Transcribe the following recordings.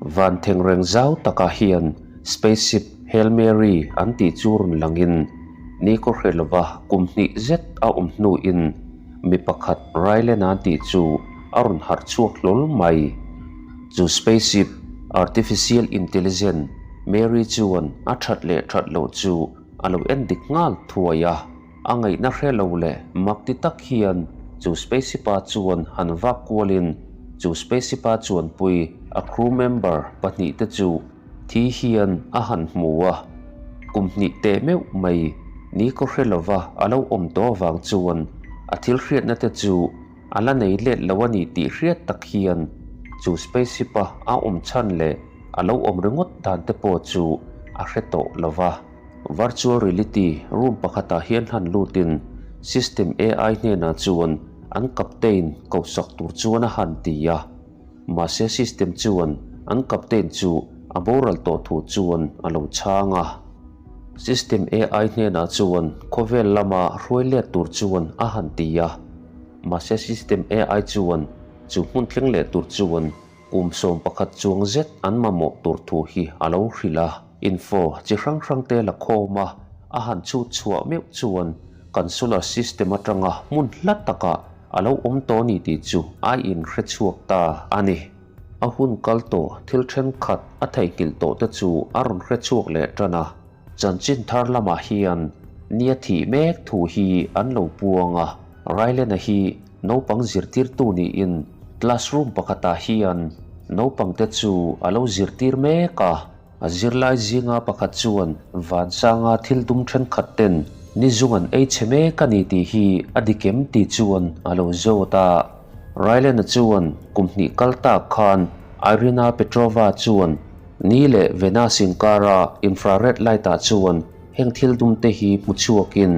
Van thengreng zau takah hian spaceship Hail Mary an tih chu rawn langin nikhaw hre lova kum hnih zet a awm hnuin mi pakhat Rylan-a tih chu a rawn harh chhuak hlawl mai. Chu spaceship artificial intelligent Mary chuan a that leh that loh chu a lo en dik nghal thuai a. A ngaihna hre lo leh mak ti tak hian chu spaceship-a chuan han vak kualin chu spaceship-a chuanpui a crew member pahnihte chu thi hian a han hmu a. Kum hnih teh meuh mai ni kaw hre lova a lo awm tawh avang chuan a thil hriatna te chu a la nei let lo a ni tih hriat tak hian chu spaceship-a a awm chhan leh a lo awm ringawt dan te pawh chu a hre tawh lova. Virtual Reality room pakhatah hian han lutin System AI hnenah chuan an captain kohsak tur chuan a han ti a. Mahse system chuan an captain chu a boral tawh thu chuan a lo chhang a. System AI hnenah chuan khawvel lama hruai let tur chuan a han ti a. Mahse system AI chuan chu hmun thleng leh tur chuan Kum 11 chuang zet an mamawh tur thu hi a lo hrilh a. Info chi hrang hrang te la khawm a, a han chhut chhuah meuh chuan kan solar system atanga hmun hla takah a lo awm tawh ni tih chu a inhre chhuak ta a ni. A hun kal tawh thil thenkhat a theihnghilh tawh te chu a rawn hre chhuak leh tan a. Chanchin thar lamah hian nia thih mek thu hi an lo puang a, Railena hi naupang zirtirtu niin classroom pakhatah hian naupangte chu a lo zirtir mek a. A zirlai zinga pakhat chuan Vansanga thil dum thenkhat ten ni zung an ei chhe mek a ni tih hi a dik em tih chuan a lo zawt a. Railena chuan kum hnih kal tak khan Irina Petrova chuan Ni leh Venus inkara infrared light-ah chuan heng thil dumte hi hmu chhuakin,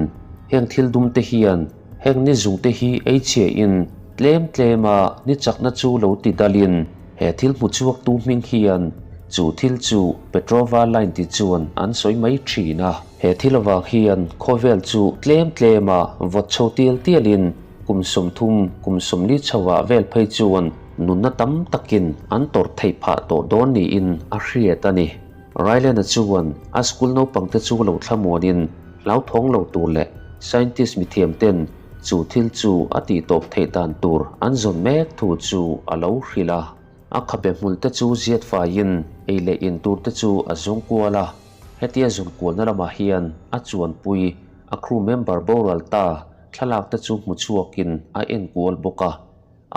heng thil dumte hian heng ni zungte hi ei chhiahin tlem tlema ni chakna chu lo ti dalin he thil hmu chhuaktu hming hian chu thil chu Petrova line ti chuan an sawi mai thin a. He thil avang hian khawvel chu tlem tlema vawt chho tial tialin kum 30, kum 40 chhoah vel phei chuan Nunna tam takin an tawrh theih phah tawh dawn niin a hriat a ni. Rylan-a chuan a school naupangte chu lo thlamuanin hlauthawng lo tur leh scientist mithiamten chu thil chu a tihtawp theih dan tur an zawn mek thu chu a lo hrilh a. A khabe hmulte chu ziat faiin ei leh in turte chu a zawng kual a. Hetia zawn kualna lamah hian a chuanpui a crew member boral ta thlalakte chu hmu chhuakin a enkual bawk a.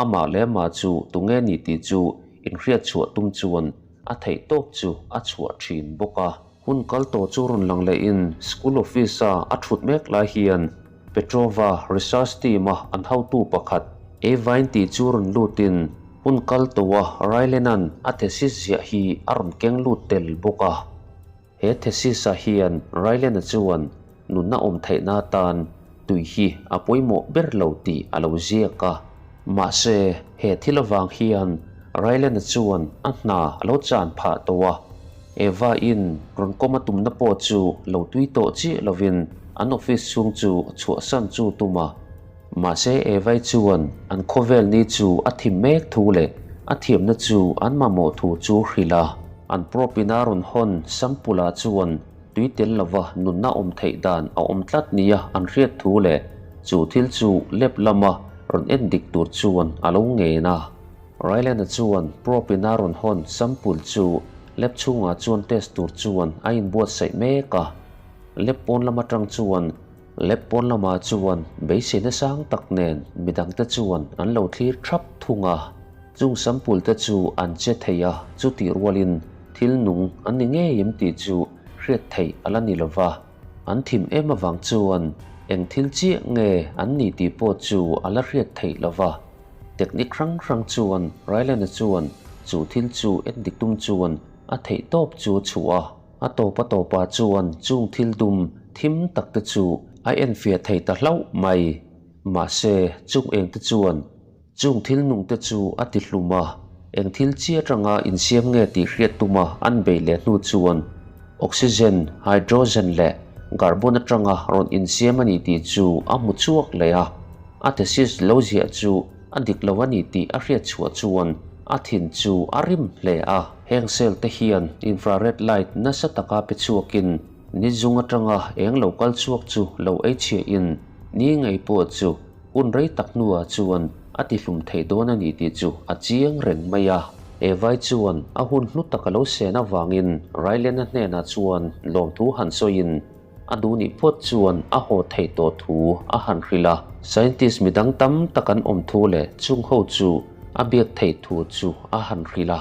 Amah leh amah chu tunge ni tih chu inhriat chhuah tum chuan a theih tawp chu a chhuah thin bawk a. Hun kal tawh chu rawn lang lehin school office-a a thut mek lai hian Petrova research team-a an hotu pakhat Evine tih chu rawn lutin hun kal tawha Rylan-a'n a thesis ziah hi a rawn keng lut tel bawk a. He thesis-ah hian Rylan-a chuan nunna awm theihna atan tui hi a pawimawh ber lo tih a lo ziak a. Mahse, he thil avang hian Rylan-a chuan a hna a lo chan phah tawh a. Eva-in rawn kawm a tumna pawh chu lo tui tawh chiah lovin an office chhung chu chhuahsan chu tum a. Mahse, Eva-i chuan an khawvel ni chu a thim mek thu leh a thiamna chu an mamawh thu chu hrilh a. An probe-in a rawn hawn Sampula chuan tui tel lova nunna awm theih dan a awm tlat nia an hriat thu leh chu thil chu lab lama rawn en dik tur chuan a lo ngen a. Rylan-a chuan probe-in a rawn hawn sample chu lab chhungah chuan test tur chuan a inbuatsaih mek a. Lab pawn lam atang chuan lab pawn lamah chuan beiseina sang tak nen midangte chuan an lo thlir thap thung a. Chung sample te chu an che thei a, chutih rualin thil nung an ni ngei em tih chu hriat theih a la ni lo va. An thim em avang chuan eng thil chiah nge an ni tih pawh chu a la hriat theih lo va. Technique hrang hrang chuan Rylan-a chuan chu thil chu endik tum chuan a theih tawp chu a chhuah a. A tawp a tawpah chuan chung thil dum thim tak te chu a enfiah thei ta hlauh mai. Mahse, chung eng te chuan Chung thil nung te chu a ti hlum a, eng thil chi atanga insiam nge tih hriat tuma an beih leh hnu chuan oxygen, hydrogen leh carbon atanga rawn insiam a ni tih chu a hmu chhuak leh a. A thesis lo ziah chu a dik lo a ni tih a hriat chhuah chuan A thin chu a rim hle a. Heng cell te hian infrared light nasa taka pe chhuakin ni zung atanga eng lo kal chhuak chu lo ei chhia in ni ngei pawh chu hun rei tak hnuah chuan a tihlum thei dawn a ni tih chu a chiang reng mai a. Evai chuan a hun hlu tak a lo sen avangin Rylan-a hnenah chuan lawmthu han sawiin a duh nih phawt chuan a haw theih tawh thu a han hrilh a. Scientist midang tam tak an awm thu leh chung ho chu a biak theih thu chu a han hrilh a.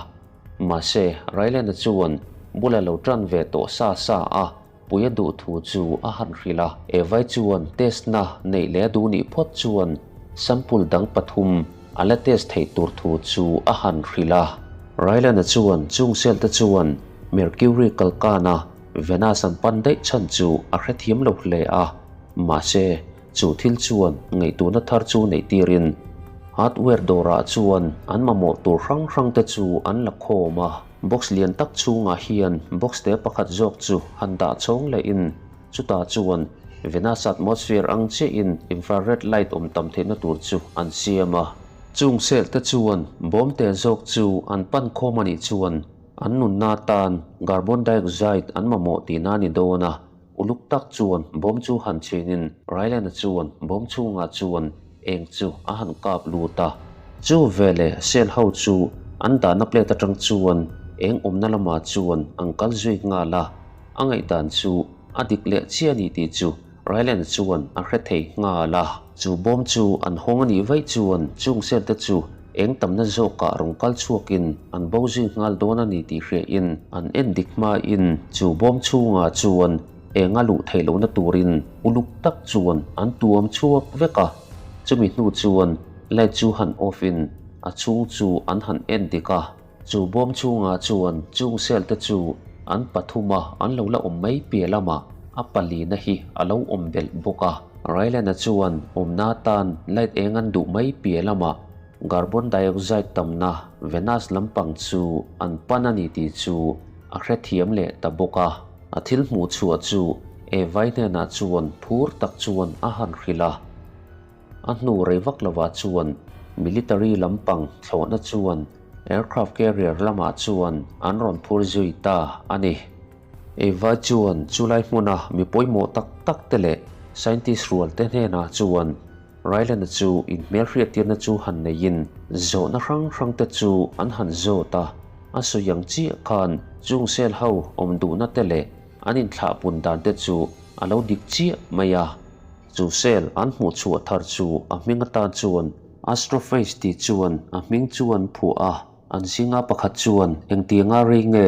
Mahse, Rylan-a chuan bula lo tan ve tawh sa sa a pui a duh thu chu a han hrilh a. Evai chuan test na neih leh a duh nih phawt chuan sample dang pathum a la test theih tur thu chu a han hrilh a. Rylan-a chuan chung cell te chuan Mercury kalkana Venus an pan daih chhan chu a hrethiam lo hle a, mahse chu thil chuan ngaihtuahna thar chu neih tirin hardware dawrah chuan an mamawh tur hrang hrang te chu an la khawm a. Box lian tak chhungah hian box te pakhat zawk chu han dah chhawng lehin chutah chuan Venus atmosphere ang chiahin infrared light awm tam theihna tur chu an siam a. Chung cell te chuan bawm te zawk chu an pan khawm a nih chuan An nunna atan carbon dioxide an mamawh tihna a ni dawn a, uluk tak chuan bawm chu han chhinin Rylan-a chuan bawm chhungah chuan eng chu a han kap lut a. Chu veleh cell ho chu an dahna plate atang chuan eng awmna lamah chuan an kal zui nghal a, a ngaihdan chu a dik leh chiah a ni tih chu Rylan chuan a hre thei nghal a. Chu bawm chu an hawng a nih vaih chuan chung cell te chu eng tamna zawkah rawn kal chhuakin an bo zui nghal dawn a ni tih hriain an en dik hmain chu bawm chhungah chuan eng a luh theih lohna turin uluk tak chuan an tuam chhuak vek a. Chumi hnu chuan light chu han off in a chhung chu an han en dik a. Chu bawm chhungah chuan chung cell te chu an pathuma an lo la awm mai piah lamah a palina hi a lo awm belh bawk a. Rylan-a chuan awmna atan light eng an duh mai piah lamah carbon dioxide tamna Venus lampang chu an pan a ni tih chu a hrethiam leh ta bawk a. A thil hmuh chhuah chu Evai hnenah chuan phur tak chuan a han hrilh a. A hnu rei vak lovah chuan military lampang thlawhna chuan aircraft carrier lamah chuan an rawn phur zui ta a ni. Eva chuan chulai hmuna mi pawimawh tak tak te leh scientist rual te hnenah chuan Rylan-a chu inhmelhriattirna chu han neiin zawhna hrang hrang te chu an han zawt a, a sawi ang chiah khan chung cell ho awm duhna te leh an inthlahpun dan te chu a lo dik chiah mai a. Chu cell an hmuh chhuah thar chu a hming atan chuan Astrophage tih chuan a hming chu an phuah a, an zinga pakhat chuan engtianga rei nge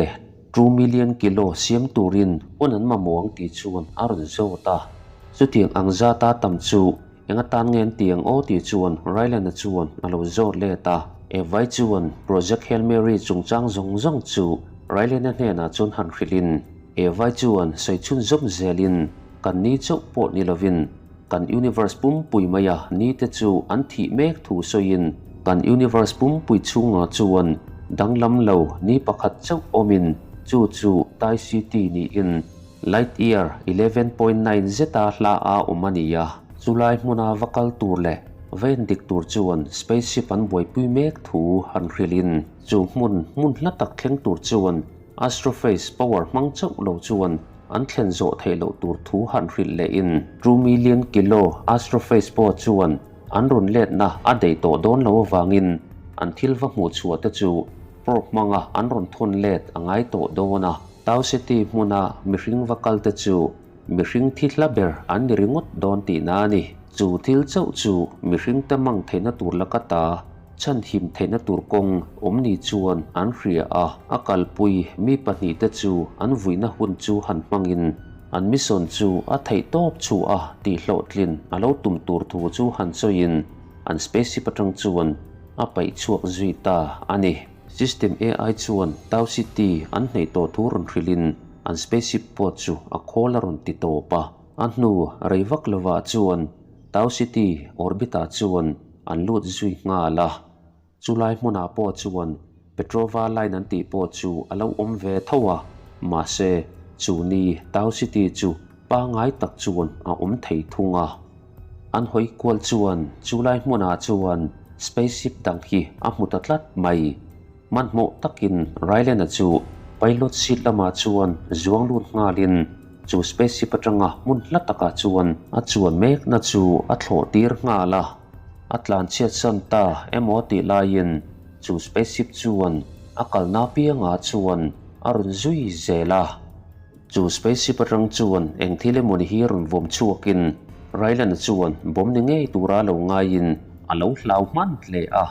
2 million kilo siam turin hun an mamawh ang tih chuan a rawn zawt a. Chutiang ang zata tam chu eng atan nge an ti ang aw tih chuan Rylan-a chuan a lo zawt let a. Evai chuan Project Hail Mary chungchang zawng zawng chu Rylan-a hnenah chuan han hrilhin Evai chuan sawi chhunzawm zelin Kan ni chauh pawh ni lovin kan universe pumpui maia nite chu an thih mek thu sawiin kan universe pumpui chhungah chuan danglam lo ni pakhat chauh awmin chu chu Tai City niin light year 11.9 zeta hla a awm a ni a. Chulai hmuna va kal tur leh va endik tur chuan spaceship an buaipui mek thu han hrilhin chu hmun hmun hla tak thleng tur chuan Astrophase power hmang chauh lo chuan an thlen zawh theih loh tur thu han hrilh lehin 2 million kilo Astrophase pawh chuan an rawn letna a daih tawh dawn lo avangin an thil va hmuh chhuah te chu probe hmanga an rawn thawn let a ngai tawh dawn a. Tau City hmuna mihring va kal te chu mihring thi hla ber an ni ringawt dawn tihna a ni. Chu thil chauh chu mihring te mang theihna tur laka ta chhanhim theihna tur kawng awm ni chuan an hria a, a kalpui mi pahnihte chu an vuihna hun chu han hmangin an mission chu a theih tawp chhuah a tihhlawhtlin a lo tum tur thu chu han sawiin an spaceship atang chuan a paih chhuak zui ta a ni. System AI chuan Tau City an hneih tawh thu rawn hrilhin an spaceship pawh chu a khawl a rawn ti tawp a, a hnu rei vak lovah chuan Tau City orbit-ah chuan an lut zui nghal a, chulai hmunah pawh chuan Petrova line an tih pawh chu a lo awm ve tho a, mahse chu ni Tau City chu pangai tak chuan a awm thei thung a. An hawi kual chuan chulai hmunah chuan spaceship dang hi a hmu ta tlat mai. Hmanhmawh takin Rylan-a chu pilot seat lamah chuan zuang lut nghalin chu spaceship atanga hmun hla takah chuan a chuan mekna chu a thlawh tir nghal a. A tlanchhiat san ta emaw tih laiin chu spaceship chuan a kalna piangah chuan a rawn zui zel a. Chu spaceship atang chuan eng thil emawni hi rawn vawm chhuakin Rylan-a chuan bomb ni ngei tura lo ngaiin a lo hlau hman hle a.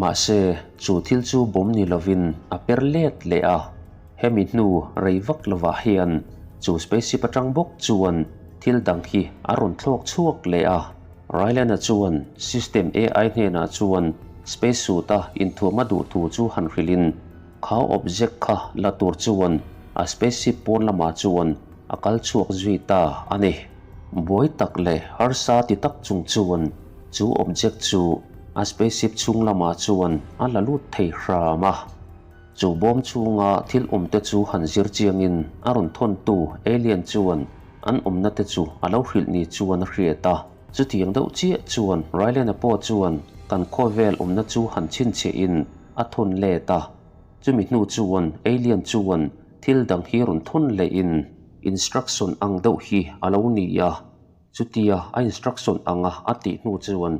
Mahse, chu thil chu bomb ni lovin a per let leh a. Hemi hnu rei vak lovah hian chu spaceship atang bawk chuan thil dang hi a rawn thlawk chhuak leh a. Rylan-a chuan system AI hnenah chuan space suit-a inthuam a duh thu chu han hrilhin, Kha object kha la tur chuan a spaceship pawn lamah chuan a kal chhuak zui ta a ni. Buai tak leh harsa ti tak chung chuan chu object chu a spaceship chhung lamah chuan a la lut thei hram a. Chu bawm chhunga thil awmte chu han zir chiangin a rawn thawntu alien chuan an awmna te chu a lo hrilh ni chuan a hriat a. Chutiang deuh chiah chuan Rylan-a pawh chuan kan khawvel awmna chu han chhinchhiahin a thawn let a. Chumi hnu chuan alien chuan thil dang hi rawn thawn lehin instruction ang deuh hi a lo ni a. Chutia a instruction anga a tih hnu chuan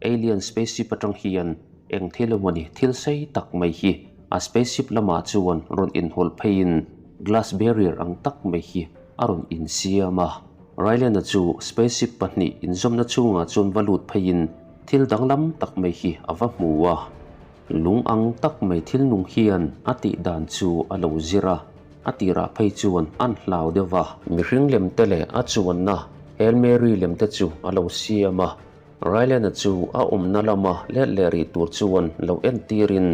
alien spaceship atang hian eng thil emawni thil sei tak mai hi a spaceship lamah chuan rawn inhawlh pheiin glass barrier ang tak mai hi a rawn insiam a. Rylan-a chu spaceship pahnih inzawmna chhungah chuan va lut pheiin thil danglam tak mai hi a va hmu a. Lung ang tak mai thil nung hian a tih dan chu a lo zir a, a tirah phei chuan an hlau deuh va. Mihring lem te leh a chuanna Hail Mary lem te chu a lo siam a, Rylan-a chu a awmna lama let leh rih tur chuan lo entirin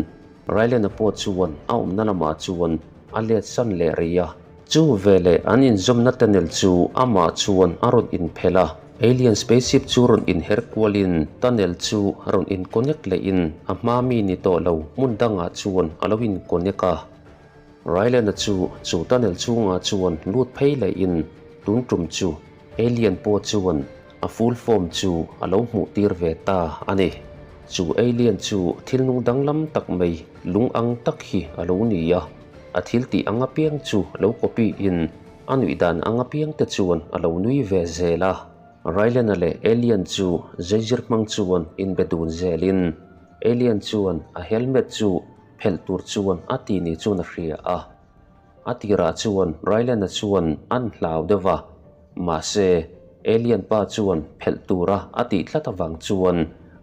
Rylan-a pawh chuan a awmna lamah chuan a let san leh rih a. Chu veleh an inzawmna tunnel chu amah chuan a rawn inphelh a, alien spaceship chu rawn inher kualin tunnel chu rawn in-connect lehin a hma mi ni tawh lo hmun dangah chuan a lo in-connect a. Rylan-a chu chu tunnel chhungah chuan lut phei lehin tun tum chu alien pawh chuan a full form chu a lo hmuh tir ve ta a ni. Chu alien chu thil nung danglam tak mai lung ang tak hi a lo ni a. A thil tih ang apiang chu lo copy in a nuih dan ang apiang te chuan a lo nui ve zel a. Rylan-a leh Alien chu zeizir hmang chuan inbe dun zel in Alien chuan a helmet chu phelh tur chuan a ti ni chuan a hria a. A tirah chuan Rylan-a chuan an hlau deuh a, mahse Alien pa chuan phelh tura a tih tlat avang chuan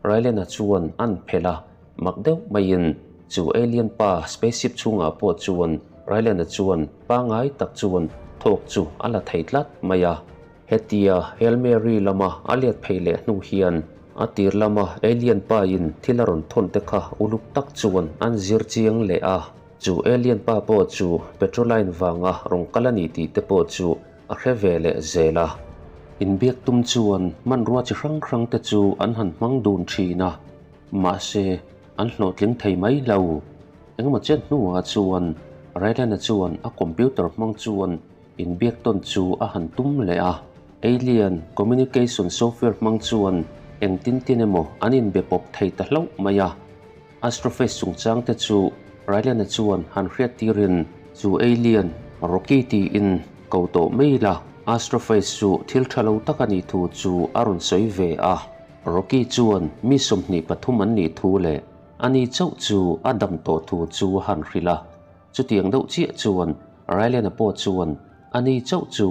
Rylan-a chuan an phelh a. Mak deuh maiin chu alien pa spaceship chhungah pawh chuan Rylan-a chuan pangngai tak chuan thawk chu a la thei tlat mai a. Hetia Hail Mary lama a let phei leh hnu hian a tir lama alien pa in thil a rawn thawn te kha uluk tak chuan an zir chiang leh a. Chu alien pa pawh chu Petroline vanga rawn kal a ni tih te pawh chu a hre ve leh zel a. Inbiak tum chuan hmanrua chi hrang hrang te chu an han hmang dun thin a. Mahse, an hlawhtling thei mai lo. Engemaw chen hnuah chuan Rylan-a chuan a computer hmang chuan inbiak tawn chu a han tum leh a. Alien communication software hmang chuan engtin tin emaw an inbe pawp thei ta hlauh mai a. Astroface chungchang te chu Rylan-a chuan han hriat tirin chu alien Rocky tiin ko tawh mai la, Astroface chu thil tha lo tak a nih thu chu a rawn sawi ve a. Rocky chuan mi 23 an nih thu leh ani chauh chu a dam tawh thu chu a han hrilh a. Chutiang deuh chiah chuan Rylan-a pawh chuan ani chauh chu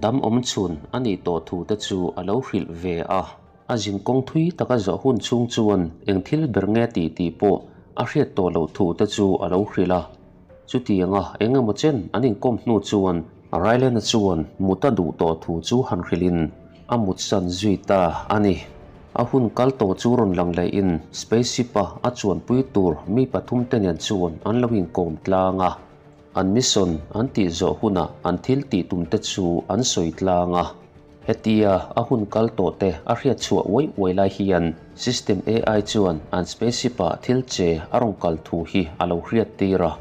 dam awm chhun a nih tawh thu te chu a lo hrilh ve a. A zin kawng thui taka zawh hun chhung chuan eng thil ber nge tih tih pawh a hriat tawh loh thu te chu a lo hrilh a. Chutianga eng emaw chen an inkawm hnu chuan Rylan-a chuan mut a duh tawh thu chu han hrilhin a mut san zui ta a ni. A hun kal tawh chu rawn lang lehin spaceship-a a chuanpui tur mi pathum te nen chuan an lo inkawm tlang a. An mission an tih zawh hunah an thil tih tum te chu an sawi tlang a. Hetia a hun kal tawh te a hriat chhuah uai uai lai hian System AI chuan an spaceship-ah thil che a rawn kal thu hi a lo hriat tir a.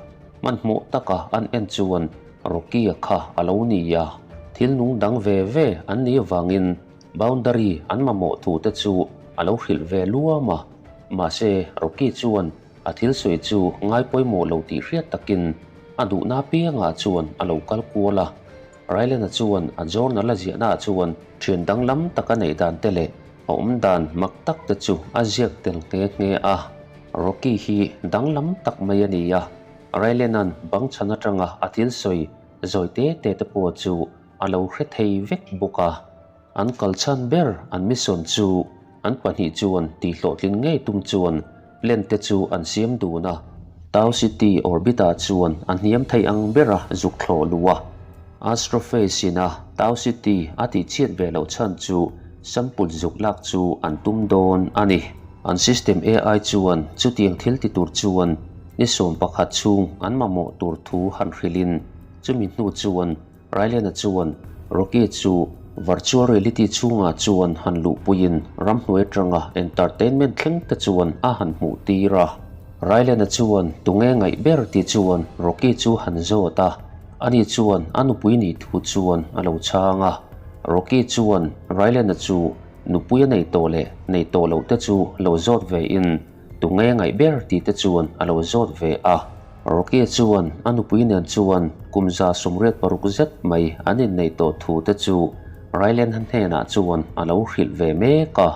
Hmanhmawh taka an en chuan Rocky-a kha a lo ni a, thil nung dang ve ve an nih avangin boundary an mamawh thu te chu a lo hrilh ve luam a. Mahse, Rocky chuan. A thil sawi chu ngai pawimawh lo tih hriat takin a duhna apiangah chuan a lo kal kual a. Rylan-a chuan a journal a ziahnaah chuan thian danglam taka neih dan te leh a awm dan mak tak te chu a ziak tel nghe nghe a. Rocky hi danglam tak mai a ni a, Rylan-a'n bang chhan atanga a thil sawi zawi te te te pawh chu a lo hre thei vek bawk a. An kal chhan ber an mission chu an pahnih chuan tihhlawhtlin ngei tum chuan plan te chu an siam dun a. Tau City orbit ah chuan a hniam thei ang bera zuk thlawh luh a. Astrophase in a Tau City a tihchhiat ve loh chhan chu sample zuk lak chu an tum dawn a ni. An system AI chuan chutiang thil ti tur chuan ni 11 chhung an mamawh tur thu han hrilhin chumi hnu chuan Rylan-a chuan Rocky chu virtual reality chhungah chuan han luhpuiin ramhnuai atanga entertainment thleng te chuan a han hmuh tir a. Rylan-a chuan tunge ngaih ber tih chuan Rocky chu han zawt a, ani chuan a nupui nih thu chuan a lo chhang a. Rocky chuan Rylan-a chu nupui a nei tawh leh nei tawh loh te chu lo zawt ve in Tunge ngaih ber tih te chuan a lo zawt ve a. Rocky chuan a nupui nen chuan kum 86 zet mai an inneih tawh thu te chu Rylan hnenah chuan a lo hrilh ve mek a.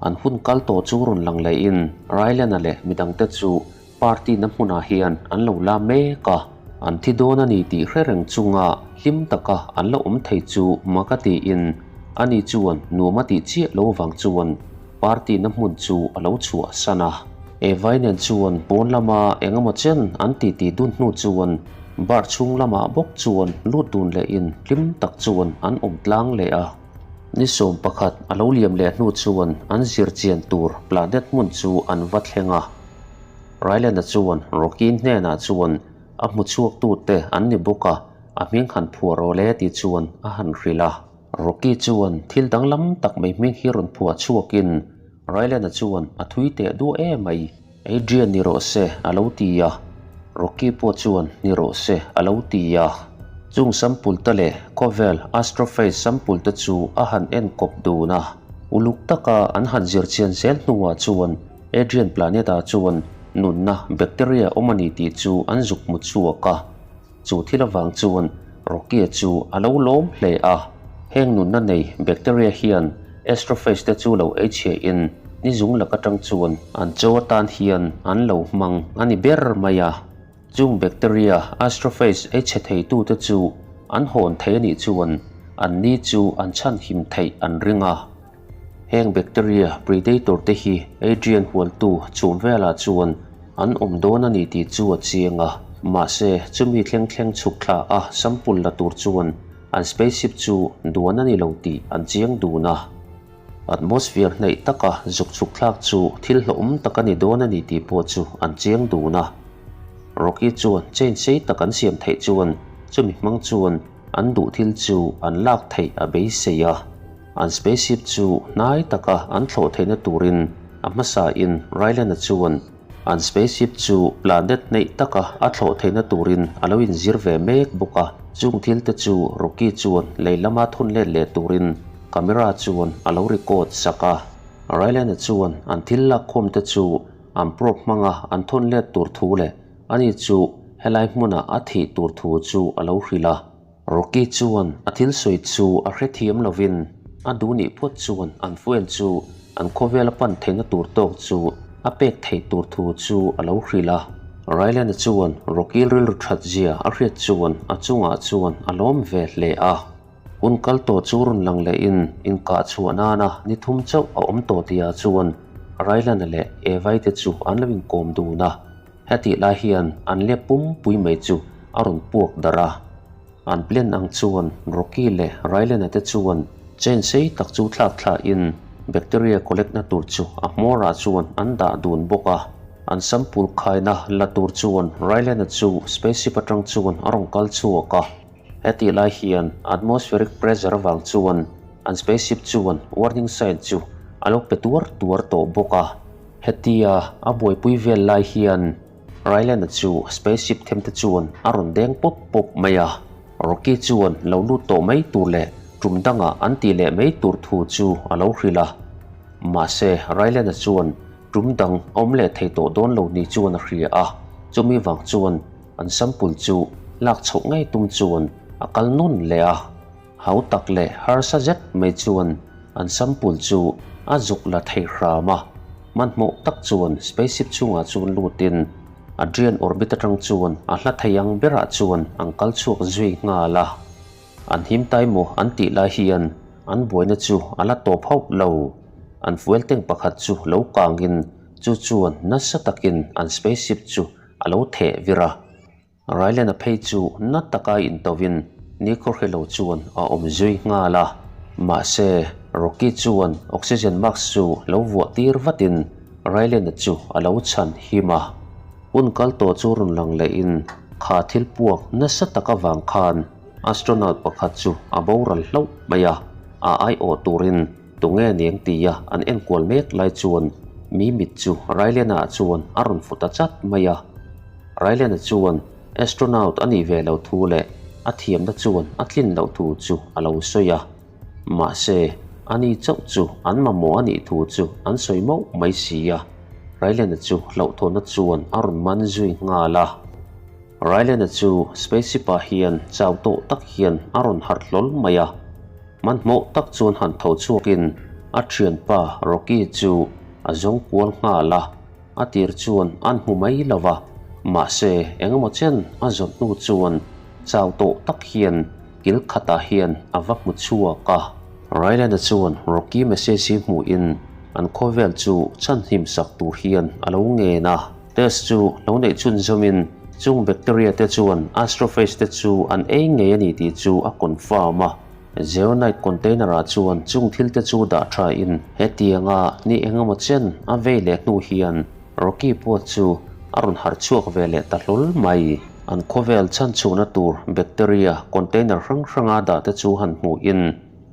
An hun kal tawh chu rawn lang lehin Rylan-a leh midangte chu party na hmunah hian an lo la mek a. An thi dawn a ni tih hre reng chunga hlim taka an la awm thei chu mak a tiin ani chuan nuam a tih chiah lo vang chuan Party na hmun chu a lo chhuah san a. Evai nen chuan pawn lama eng emaw chen an titi dun hnu chuan bar chhung lamah bawk chuan lut dun lehin hlim tak chuan an awm tlang leh a. Ni 11 a lo liam leh hnu chuan an zir chian tur planet hmun chu an va thleng a. Rylan-a chuan Rocky hnenah chuan a hmu chhuaktute an ni bawk a, a hming han phuah rawh le tih chuan a han hrilh a. Rocky chuan thil danglam tak mai hming hi rawn phuah chhuakin Rylan-a chuan a thui teh duah em mai. Adrian ni rawh se a lo ti a, Rocky pawh chuan ni rawh se a lo ti a. Chung sample te leh khawvel astrophase sample te chu a han en kawp dun a. Uluk taka an han zir chian zel hnuah chuan Adrian planet-ah chuan nunna bacteria awm a ni tih chu an zuk hmu chhuak a. Chu thil avang chuan Rocky-a chu a lo lawm hle a, heng nunna nei bacteria hian astrophage te chu lo ei chhiahin ni zung lak atang chuan an chaw atan hian an lo hmang a ni ber mai a. Chung bacteria astrophage ei chhe theitute chu an hawn thei a nih chuan an ni chu an chhanhim theih an ring a. Heng bacteria predator te hi Adrian hualtu chhum velah chuan an awm dawn a ni tih chu a chiang a, mahse chumi thleng thleng chhuk thla a sample la tur chuan an spaceship chu duan a ni lo tih an chiang dun a. Atmosphere hnaih taka zuk chhuk thlak chu thil hlawhawm tak a ni dawn a ni tih pawh chu an chiang dun a. Rocky chuan chain sei tak an siam theih chuan chumi hmang chuan an duh thil chu an lak theih a beisei a. An spaceship chu hnai taka an thlawh theihna turin a hmasain Rylan-a chuan an spaceship chu planet hneih taka a thlawh theihna turin a lo inzir ve mek bawk a. Chung thil te chu Rocky chuan lei lama thawn let leh turin camera chuan a lo record sak a. Rylan-a chuan an thil lakkhawm te chu an probe hmanga an thawn let tur thu leh ani chu helai hmuna a thih tur thu chu a lo hrilh a. Rocky chuan a thil sawi chu a hrethiam lovin a duh nih phawt chuan an fuel chu an khawvel a pan theihna tur tawk chu a pek theih tur thu chu a lo hrilh a. Rylan-a chuan Rocky rilru that zia a hriat chuan a chungah chuan a lawm ve hle a. Hun kal tawh chu rawn lang lehin inkah chhuah nana ni thum chauh a awm tawh tihah chuan Rylan-a leh Eva-i te chu an lo inkawm dun a. Hetih lai hian an lep pumpui mai chu a rawn puak darh a. An plan ang chuan Rocky leh Rylan-a te chuan chain sei tak chu thlak thlahin bacteria collect na tur chu a hmawrah chuan an dah dun bawk a. An sample khaina la tur chuan Rylan-a chu spaceship atang chuan a rawn kal chhuak a. Hetih lai hian atmospheric pressure avang chuan an spaceship chuan warning sign chu a lo pe tuar tuar tawh bawk a. Hetia a buaipui vel lai hian Rylan-a chu spaceship them te chuan a rawn deng pawp pawp mai a. Rocky chuan lo lut tawh mai tur leh tum dangah an tih leh mai tur thu chu a lo hrilh a. Mahse, Rylan-a chuan. Tum dang a awm leh thei tawh dawn lo ni chuan a hria a, chumi vang chuan an sample chu lak chhoh ngei tum chuan a kal nawn leh a. Hau tak leh harsa zet mai chuan an sample chu a zuk la thei hram a, hmanhmawh tak chuan spaceship chhungah chuan lutin Adrian orbit atang chuan a hla thei ang berah chuan an kal chhuak zui nghal a. An him tai maw an tih lai hian an buaina chu a la tawp hauh lo. An fuel tank pakhat chu lo kangin chu chuan nasa takin an spaceship chu a lo theh vir a. Rylena phei chu na taka intovin nikhawhre lo chuan a awm zui nghal a. Mahse, Rocky chuan oxygen mask chu lo vuah tir vatin Rylena chu a lo chhan him a. Hun kal tawh chu rawn lang lehin kha thil puak nasa tak avang khan astronaut pakhat chu a boral hlauh mai a, a aiawh turin tunge niang tia an enkual mek lai chuan mi mit chu Rylena chuan a rawn fu ta chat mai a. Rylena chuan astronaut a nih ve loh thu leh a thiamna chuan a tlin loh thu chu a lo sawi a. Mahse, ani chauh chu an mamawh a nih thu chu an sawi mauh mai si a. Rylena chu hlauhthawhna chuan a rawn man zui nghal a. Rylena chu spaceship-ah hian chau tawh tak hian a rawn harh hlawl mai a. Hmanhmawh tak chuan han tho chhuakin a thianpa Rocky chu a zawng kual nghal a. A tir chuan an hmu mai lo va, mahse engemaw chen a zawt hnu chuan chau tawh tak hian kil khatah hian a va hmu chhuak a. Ryland-a chuan Rocky message hi hmuhin an khawvel chu chhanhim sak tur hian a lo ngen a. Test chu lo neih chhun zawmin chung bacteria te chuan astrophage te chu an ei ngei a ni tih chu a confirm a. Zeonite container-ah chuan chung thil te chu dah tha in hetianga ni engemaw chen a vei leh hnu hian Rocky pawh chu a rawn harh chhuak ve leh ta hlawl mai. An khawvel chhanchhuahna tur bacteria container hrang hranga dah te chu han hmuh in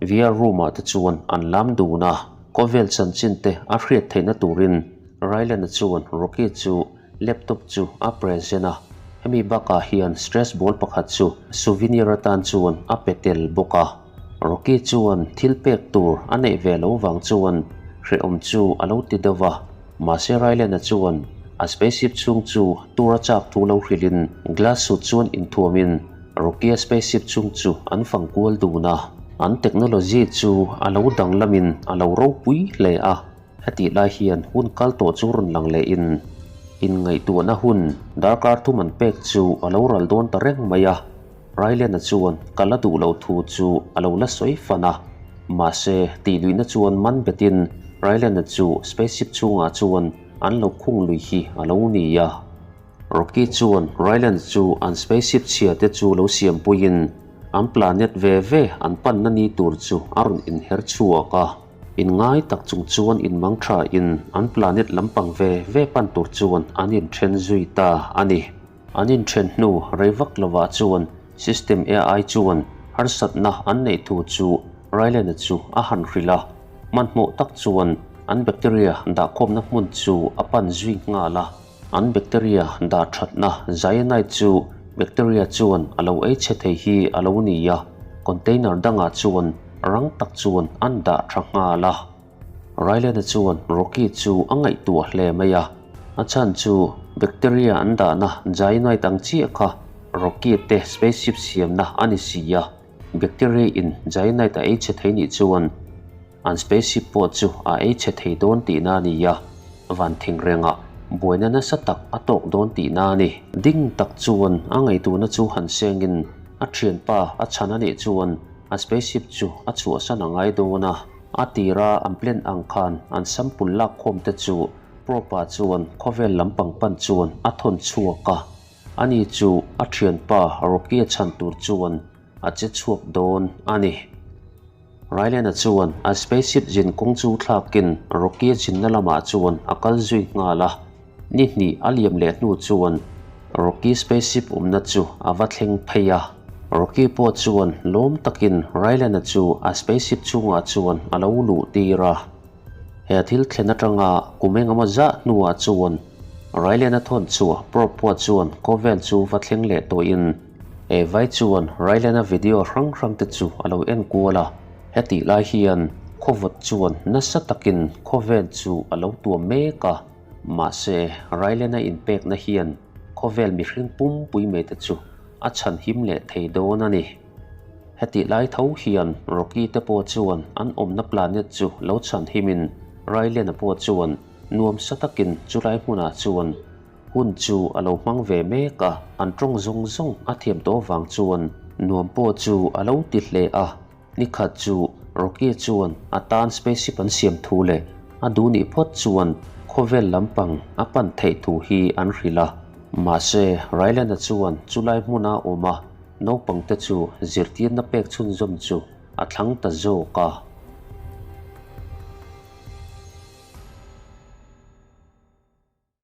VR room-ah te chuan an lam dun a, khawvel chanchin te a hriat theihna turin Rylan-a chuan Rocky chu Laptop chu a present a, hemi bakah hian stress ball pakhat chu souvenir atan chuan a pe tel bawk a. Rocky chuan thil pek tur a neih ve lo vang chuan hrehawm chu a lo ti deuh va, mahse Rylan-a chuan a spaceship chhung chu tur a chak thu lo hrilhin glass suit chuan inthuamin Rocky-a spaceship chhung chu an fang kual dun a. An technology chu a lo danglamin a lo ropui hle a. Hetih lai hian hun kal tawh chu rawn lang lehin inngaihtuahna hun darkar thum an pek chu a lo ral dawn ta reng mai a. Rylena chuan ka la duh loh thu chu a lo la sawi fan a. Mahse, tihluihna chuan man betin Rylena chu spaceship chhungah chuan an lo khung lui hi a lo ni a. Rocky chuan Ryland chu an spaceship chhia te chu lo siampuiin an planet ve ve an panna ni tur chu a rawn inher chhuak a. Inngai tak chung chuan inmang tha in an planet lampang ve ve pan tur chuan an inthen zui ta a ni. An inthen hnu rei vak lovah chuan System AI chuan harsatna an neih thu chu Ryland-a chu a han hrilh a. Hmanhmawh tak chuan an bacteria dahkhawmna hmun chu a pan zui nghal a. An bacteria dah thatna cyanide chu bacteria chuan a lo ei chhe thei hi a lo ni a, container dangah chuan rang tak chuan an dah tha nghal a. Rylan-a chuan Rocky chu a ngaihtuah hle mai a, a chhan chu bacteria an dahna cyanide ang chiah kha Rocky te spaceship siamna a ni si a, bacteria in cyanide a ei chhe thei nih chuan An spaceship pawh chu a ei chhe thei dawn tihna a ni a, van thing rengah buaina nasa tak a tawk dawn tihna a ni. Ding tak chuan a ngaihtuahna chu han sengin a thianpa a chhan a nih chuan a spaceship chu a chhuahsan a ngai dawn a. A tira an plan ang khan an sample lakkhawm te chu probe-ah chuan khawvel lampang pan chuan a thawn chhuak a, ani chu a thianpa Rocky-a chhan tur chuan a che chhuak dawn a ni. Rylan-a chuan a spaceship zin kawng chu thlakin Rocky-a zinna lamah chuan a kal zui nghal a. Ni hnih a liam leh hnu chuan Rocky spaceship awmna chu a va thleng phei a. Rocky pawh chuan lawm takin Rylan-a chu a spaceship chhungah chuan a lo luh tir a. He thil thlen atanga kum engemaw zah hnuah chuan Rylan-a thawn chhuah probe pawh chuan khawvel chu va thleng leh tawhin Evai chuan Rylan-a video hrang hrang te chu a lo en kual a, hetih lai hian khawvawt chuan nasa takin khawvel chu a lo tuam mek a. Mahse, Rylan-a inpekna hian khawvel mihring pumpui mai te chu a chhan him leh thei dawn a ni. Hetih lai tho hian Rocky te pawh chuan an awmna planet chu lo chhan himin Rylan-a pawh chuan nuamsa takin chulai hmunah chuan Hun chu a lo hmang ve mek a, an tawng zawng zawng a thiam tawh vang chuan nuam pawh chu a lo ti hle a. Nikhat chu Rocky chuan a tan spaceship an siam thu leh a duh nih phawt chuan khawvel lampang a pan theih thu hi an hrilh a. Mahse, Rylan-a chuan chulai hmuna awm a naupangte chu zirtirna pek chhunzawm chu a thlang ta zawk a.